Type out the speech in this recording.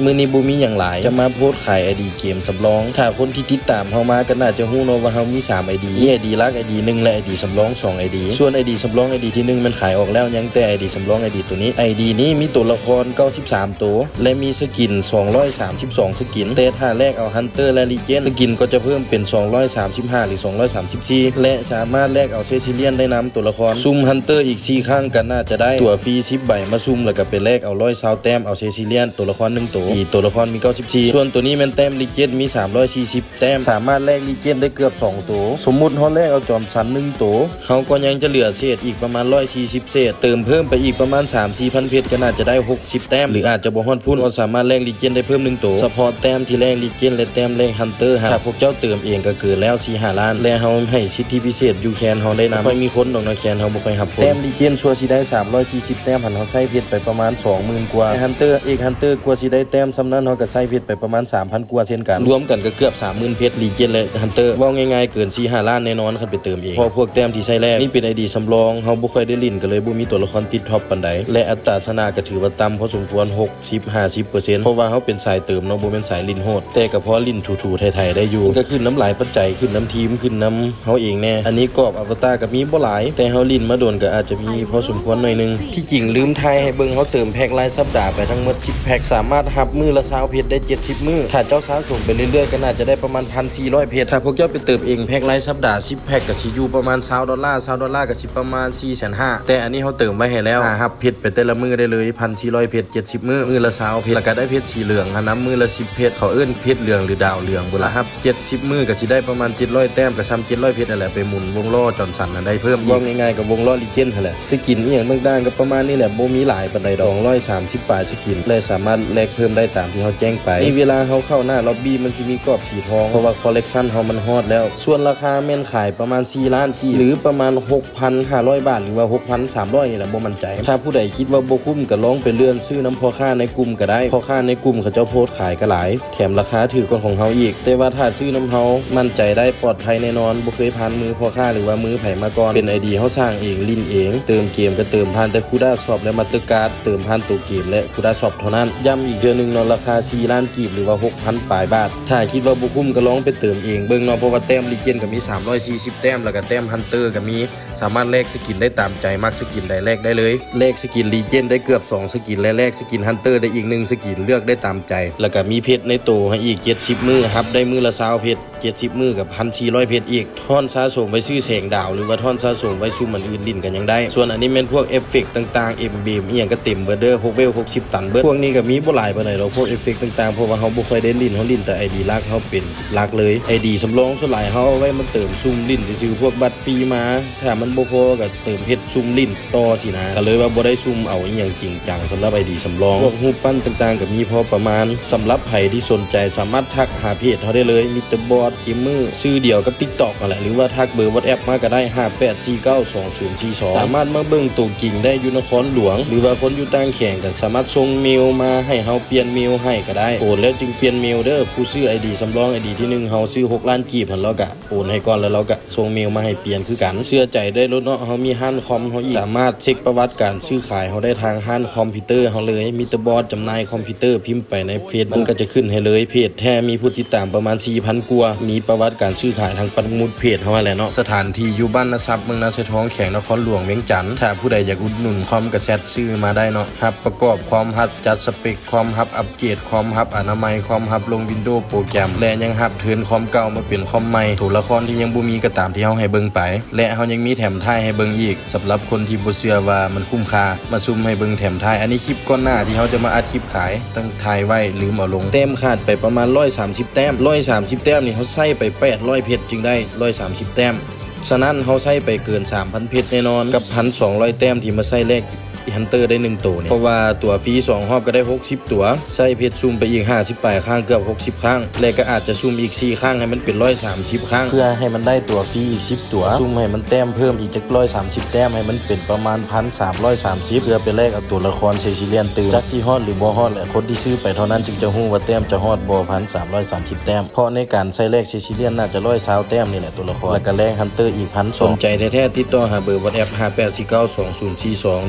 ມື້ນີ້ບໍ່ມີຫຍັງຫຼາຍ ຈະມາໂພສຂາຍໄອດີເກມສຳລອງ. ຖ້າຄົນທີ່ຕິດຕາມເຮົາມາກໍໜ້າຈະຮູ້ເນາະວ່າເຮົາມີສາມໄອດີ ມີໄອດີຫຼັກ ໄອດີໜຶ່ງ ແລະ ໄອດີສຳລອງສອງໄອດີ. ສ່ວນໄອດີສຳລອງ ໄອດີທີໜຶ່ງແມ່ນຂາຍອອກແລ້ວ ຍັງແຕ່ໄອດີສຳລອງ ໄອດີໂຕນີ້. ໄອດີນີ້ມີໂຕລະຄອນເກົ້າສິບສາມໂຕ ແລະ ມີສະກິນສອງຮ້ອຍສາມສິບສອງສະກິນ ແຕ່ຖ້າແລກເອົາ Hunter ແລະ Legend ສະກິນກໍຈະເພີ່ມເປັນສອງຮ້ອຍສາມສິບຫ້າ ຫຼື ສອງຮ້ອຍສາມສິບສີ່ ແລະ ສາມາດແລກເອົາ Cecilian ໄດ້ນຳໂຕລະຄອນ. ສຸ່ມ Hunter ອີກສີ່ຄັ້ງກໍໜ້າຈະໄດ້ຕົວຟຣີສິບໃບມາສຸ່ມ ແລ້ວກໍໄປແລກເອົາຮ້ອຍຊາວແຕ້ມ ເອົາ Cecilian ໂຕລະຄອນໜຶ່ງໂຕ ອີກໂຕລະຄອນມີເກົ້າສິບສີ່. ສ່ວນໂຕນີ້ແມ່ນແຕ້ມ Legend ມີສາມຮ້ອຍສີ່ສິບແຕ້ມ ສາມາດແລກ Legend ໄດ້ເກືອບສອງໂຕ. ສົມມຸດເຮົາແລກເອົາ Johnson ໜຶ່ງໂຕ ເຮົາກໍຍັງຈະເຫຼືອເສດອີກປະມານຮ້ອຍສີ່ສິບເສດ ເຕີມເພີ່ມໄປອີກປະມານສາມສີ່ພັນເພັດ ກໍໜ້າຈະໄດ້ຫົກສິບແຕ້ມ ຫຼື ອາດຈະບໍ່ຮອດພຸ້ນ ກໍສາມາດແລກ Legend ໄດ້ເພີ່ມໜຶ່ງໂຕ ສະເພາະແຕ້ມທີ່ແລກ Legend ແລະ ແຕ້ມແລກ Hunter ຫັ້ນ. ຖ້າພວກເຈົ້າເຕີມເອງກໍເກີນແລ້ວສີ່ຫ້າລ້ານ ແລະ ເຮົາໃຫ້ສິດທິພິເສດຢູ່ແຄນເຮົາໄດ້ນຳ. ບໍ່ຄ່ອຍມີຄົນດອກເນາະ ແຄນເຮົາບໍ່ຄ່ອຍຮັບຄົນ. ແຕ້ມ Legend ຊົ່ວຊິໄດ້ສາມຮ້ອຍສີ່ສິບແຕ້ມຫັ້ນ ເຮົາໃຊ້ເພັດໄປປະມານສອງໝື່ນກວ່າ. ແລະ Hunter ເອກ Hunter ກວ່າຊິໄດ້ແຕ້ມສ່ຳນັ້ນ ເຮົາກໍໃຊ້ເພັດໄປປະມານສາມພັນກວ່າເຊັ່ນກັນ. ລວມກັນກໍເກືອບສາມໝື່ນເພັດ Legend ແລະ Hunter ເວົ້າງ່າຍໆ ເກີນສີ່ຫ້າລ້ານແນ່ນອນ ຄັນໄປເຕີມເອງ ເພາະພວກແຕ້ມທີ່ໃຊ້ແລກ. ນີ້ເປັນໄອດີສຳລອງ ເຮົາບໍ່ຄ່ອຍໄດ້ຫຼິ້ນ ກໍເລີຍບໍ່ມີຕົວລະຄອນຕິດທັອບປານໃດ ແລະ ອັດຕາຊະນະກໍຖືວ່າຕ່ຳພໍສົມຄວນ ຫົກສິບ ຫ້າສິບເປີເຊັນ ເພາະວ່າເຮົາເປັນສາຍເຕີມເນາະ ບໍ່ແມ່ນສາຍຫຼິ້ນໂຫດ ແຕ່ກໍພໍຫຼິ້ນຖູໆໄຖໆໄດ້ຢູ່. ມັນກໍຂຶ້ນນຳຫຼາຍປັດໄຈ ຂຶ້ນນຳທີມ ຂຶ້ນນຳເຮົາເອງແດ່. ອັນນີ້ກອບອາວະຕາກໍມີບໍ່ຫຼາຍ ແຕ່ເຮົາຫຼິ້ນມາດົນກໍອາດຈະມີພໍສົມຄວນໜ້ອຍໜຶ່ງ. ທີ່ຈິງລືມຖ່າຍໃຫ້ເບິ່ງ ເຮົາເຕີມແພັກລາຍສັບດາໄປທັງໝົດສິບແພັກ ສາມາດຮັບມື້ລະຊາວເພັດໄດ້ເຈັດສິບມື້. ຖ້າເຈົ້າສະສົມໄປເລື້ອຍໆ ກໍໜ້າຈະໄດ້ປະມານພັນສີ່ຮ້ອຍເພັດ. ຖ້າພວກເຈົ້າໄປເຕີມເອງແພັກລາຍສັບດາສິບແພັກ ກໍຊິຢູ່ປະມານຊາວດອລລາ ຊາວດອລລາກໍຊິປະມານສີ່ແສນຫ້າ. ແຕ່ອັນນີ້ເຮົາເຕີມໄວ້ໃຫ້ແລ້ວ ຫາຮັບເພັດໄປແຕ່ລະມື້ໄດ້ເລີຍ ພັນສີ່ຮ້ອຍເພັດ ເຈັດສິບມື້ ມື້ລະຊາວເພັດ ແລ້ວກໍໄດ້ເພັດສີເຫຼືອງຫັ້ນນຳ ມື້ລະສິບເພັດ. ເຂົາເອີ້ນເພັດເຫຼືອງ ຫຼື ດາວເຫຼືອງພຸ້ນລະ ຮັບເຈັດສິບມື້ກໍຊິໄດ້ປະມານເຈັດຮ້ອຍແຕ້ມ ກໍສ່ຳເຈັດຮ້ອຍເພັດຫັ້ນແຫຼະ ໄປໝູນວົງລໍ້ຈອນສັນຫັ້ນໄດ້ເພີ່ມອີກ. ເວົ້າງ່າຍໆກໍວົງລໍ້ Legend ຫັ້ນແຫຼະ. ສະກິນອີ່ຫຍັງຕ່າງໆກໍປະມານນີ້ແຫຼະ ບໍ່ມີຫຼາຍປານໃດດອກ ສອງຮ້ອຍສາມສິບປາຍສະກິນ ແລະ ສາມາດແລກເພີ່ມໄດ້ຕາມທີ່ເຮົາແຈ້ງໄປ. ນີ້ເວລາເຮົາເຂົ້າໜ້າລັອບບີ້ ມັນຊິມີກອບສີທອງ ເພາະວ່າ collection ເຮົາມັນຮອດແລ້ວ. ສ່ວນລາຄາແມ່ນຂາຍປະມານສີ່ລ້ານກີບ ຫຼື ປະມານຫົກພັນຫ້າຮ້ອຍບາດ ຫຼືວ່າຫົກພັນສາມຮ້ອຍນີ້ແຫຼະ ບໍ່ໝັ້ນໃຈ. ຖ້າຜູ້ໃດຄິດວ່າບໍ່ຄຸ້ມ ກໍລອງໄປເລື່ອນຊື້ນຳພໍ່ຄ້າໃນກຸ່ມກໍໄດ້ ພໍ່ຄ້າໃນກຸ່ມເຂົາເຈົ້າໂພສຂາຍກໍຫຼາຍ ແຖມລາຄາຖືກກວ່າຂອງເຮົາອີກ. ແຕ່ວ່າຖ້າຊື້ນຳເຮົາ ໝັ້ນໃຈໄດ້ ປອດໄພແນ່ນອນ ບໍ່ເຄີຍຜ່ານມືພໍ່ຄ້າ ຫຼືວ່າມືໃຜມາກ່ອນ. ເປັນໄອດີເຮົາສ້າງເອງ ຫຼິ້ນເອງ ເຕີມເກມກໍເຕີມຜ່ານແຕ່ Kuda Shop ແລະ Mastercard ເຕີມຜ່ານໂຕເກມ ແລະ Kuda Shop ເທົ່ານັ້ນ. ຢ້ຳອີກເທື່ອໜຶ່ງເນາະ ລາຄາສີ່ລ້ານກີບ ຫຼືວ່າຫົກພັນປາຍບາດ. ຖ້າຄິດວ່າບໍ່ຄຸ້ມກໍລອງໄປເຕີມເອງເບິ່ງເນາະ ເພາະວ່າແຕ້ມ Legend ກໍມີສາມຮ້ອຍສີ່ສິບແຕ້ມ ແລ້ວກໍແຕ້ມ Hunter ກໍມີ ສາມາດແລກສະກິນໄດ້ຕາມໃຈ ມັກສະກິນໃດແລກໄດ້ເລີຍ. ແລກສະກິນ Legend ໄດ້ເກືອບສອງສະກິນ ແລະ ແລກສະກິນ Hunter ໄດ້ອີກໜຶ່ງສະກິນ ເລືອກໄດ້ຕາມໃຈ. ແລ້ວກໍມີເພັດໃນໂຕໃຫ້ອີກເຈັດສິບມື້ ຮັບໄດ້ມື້ລະຊາວເພັດ ເຈັດສິບມື້ກໍພັນສີ່ຮ້ອຍເພັດອີກ. ທ່ອນສະສົມໄວ້ຊື້ແສງດາວ ຫຼືວ່າທ່ອນສະສົມໄວ້ຊຸ່ມອັນອື່ນຫຼິ້ນກໍຍັງໄດ້. ສ່ວນອັນນີ້ແມ່ນພວກເອຟເຟັກຕ່າງໆ Emblem ອີ່ຫຍັງກໍເຕັມເບິດເດີ Howell ຫົກສິບຕັນເບິດ. ພວກນີ້ກໍມີບໍ່ຫຼາຍປານໃດດອກ ພວກເອຟເຟັກຕ່າງໆ ເພາະວ່າເຮົາບໍ່ຄ່ອຍໄດ້ຫຼິ້ນ ເຮົາຫຼິ້ນແຕ່ໄອດີຫຼັກ ເຮົາເປັນຫຼັກເລີຍ. ໄອດີສຳລອງສ່ວນຫຼາຍເຮົາເອົາໄວ້ມາເຕີມຊຸ່ມຫຼິ້ນຊື່ໆ ພວກບັດຟຣີມາ ຖ້າມັນບໍ່ພໍກໍເຕີມເພັດຊຸ່ມຫຼິ້ນຕໍ່ຊີ້ນະ ກໍເລີຍວ່າບໍ່ໄດ້ຊຸ່ມເອົາອີ່ຫຍັງຈິງຈັງສຳລັບໄອດີສຳລອງ. ພວກຮູບປັ້ນຕ່າງໆກໍມີພໍປະມານ. ສຳລັບໃຜທີ່ສົນໃຈສາມາດທັກຫາເພຈເຮົາໄດ້ເລີຍ ມິດເຕີບອດ ເກມເມີ ຊື່ດຽວກັບ TikTok ຫັ້ນແຫຼະ ຫຼືວ່າທັກເບີ WhatsApp ມາກໍໄດ້ ຫ້າແປດສີ່ເກົ້າສອງສູນສີ່ສອງ. ສາມາດມາເບິ່ງໂຕຈິງໄດ້ຢູ່ນະຄອນຫຼວງ ຫຼືວ່າຄົນຢູ່ຕ່າງແຂວງກໍສາມາດສົ່ງເມວມາໃຫ້ເຮົາປ່ຽນເມວໃຫ້ກໍໄດ້. ໂອນແລ້ວຈຶ່ງປ່ຽນເມວເດີ. ຜູ້ຊື້ໄອດີສຳລອງ ໄອດີທີໜຶ່ງ ເຮົາຊື້ຫົກລ້ານກີບຫັ້ນ ລາວກະໂອນໃຫ້ກ່ອນ ແລ້ວລາວກະ ສົ່ງເມວມາໃຫ້ປ່ຽນຄືກັນ. ເຊື່ອໃຈໄດ້ໂລດເນາະ ເຮົາມີຮ້ານຄອມເຮົາອີກ ສາມາດເຊັກປະຫວັດການຊື້ຂາຍເຮົາໄດ້ທາງຮ້ານຄອມພິວເຕີເຮົາເລີຍ. ມີແຕ່ບອດຈຳໜ່າຍຄອມພິວເຕີ ພິມໄປໃນເຟສບຸກ ມັນກໍຈະຂຶ້ນໃຫ້ເລີຍ. ເພຈແທ້ມີຜູ້ຕິດຕາມປະມານສີ່ພັນກວ່າ ມີປະຫວັດການຊື້ຂາຍທາງປັກໝຸດເພຈເຮົາຫັ້ນແຫຼະເນາະ. ສະຖານທີ່ຢູ່ບ້ານນາຊັບ ເມືອງນາຊາຍທອງ ແຂວງນະຄອນຫຼວງວຽງຈັນ. ຖ້າຜູ້ໃດຢາກອຸດໜູນຄອມກໍແຊັດຊື່ມາໄດ້ເນາະ. ຮັບປະກອບຄອມ, ຮັບຈັດສະເປັກຄອມ, ຮັບອັບເກຣດຄອມ, ຮັບອະນາໄມຄອມ, ຮັບລົງວິນໂດໂປຣແກຣມ ແລະ ຍັງຮັບເທີນຄອມເກົ່າມາເປັນຄອມໃໝ່ ໂຕລະຄອນທີ່ຍັງບໍ່ມີກໍຕາມທີ່ເຮົາໃຫ້ເບິ່ງໄປ ແລະ ເຮົາຍັງມີແຖມທ້າຍໃຫ້ເບິ່ງອີກ ສຳລັບຄົນທີ່ບໍ່ເຊື່ອວ່າມັນຄຸ້ມຄ່າ. ມາຊຸ່ມໃຫ້ເບິ່ງແຖມທ້າຍ. ອັນນີ້ຄລິບກ່ອນໜ້າທີ່ເຮົາຈະມາອັດຄລິບຂາຍ ຕັ້ງຖ່າຍໄວ້ລືມເອົາລົງ. ແຕ້ມຂາດໄປປະມານຮ້ອຍສາມສິບແຕ້ມ ຮ້ອຍສາມສິບແຕ້ມນີ້ ເຮົາໃຊ້ໄປແປດຮ້ອຍເພັດຈຶ່ງໄດ້ຮ້ອຍສາມສິບແຕ້ມ. ສະນັ້ນເຮົາໃຊ້ໄປເກີນສາມພັນເພັດແນ່ນອນ ກັບພັນສອງຮ້ອຍແຕ້ມທີ່ມາໃຊ້ແລກ Hunter ໄດ້ໜຶ່ງໂຕນີ້ ເພາະວ່າຕົວຟຣີສອງຮອບກໍໄດ້ຫົກສິບຕົວ ໃຊ້ເພັດຊຸ່ມໄປອີກຫ້າສິບປາຍຄັ້ງ ເກືອບຫົກສິບຄັ້ງ ແລະ ກໍອາດຈະຊຸ່ມອີກສີ່ຄັ້ງໃຫ້ມັນເປັນຮ້ອຍສາມສິບຄັ້ງ ເພື່ອໃຫ້ມັນໄດ້ຕົວຟຣີອີກສິບຕົວ ຊຸ່ມໃຫ້ມັນແຕ້ມເພີ່ມອີກຈັກຮ້ອຍສາມສິບແຕ້ມ ໃຫ້ມັນເປັນປະມານພັນສາມຮ້ອຍສາມສິບ ເພື່ອໄປແລກເອົາຕົວລະຄອນ Cecilian ຕື່ມ. ຈັກຊິຮອດຫຼືບໍ່ຮອດແຫຼະ ຄົນທີ່ຊື້ໄປເທົ່ານັ້ນຈຶ່ງຈະຮູ້ວ່າແຕ້ມຈະຮອດບໍ່ ພັນສາມຮ້ອຍສາມສິບແຕ້ມ ເພາະໃນການໃຊ້ແລກ Cecilian ໜ້າຈະຮ້ອຍຊາວແຕ້ມນີ້ແຫຼະ ຕົວລະຄອນ ແລ້ວກໍແລກ Hunter ອີກພັນສອງ. ສົນໃຈແທ້ໆ ຕິດຕໍ່ຫາເບີ WhatsApp ຫ້າແປດສີ່ເກົ້າສອງສູນສີ່ສອງ.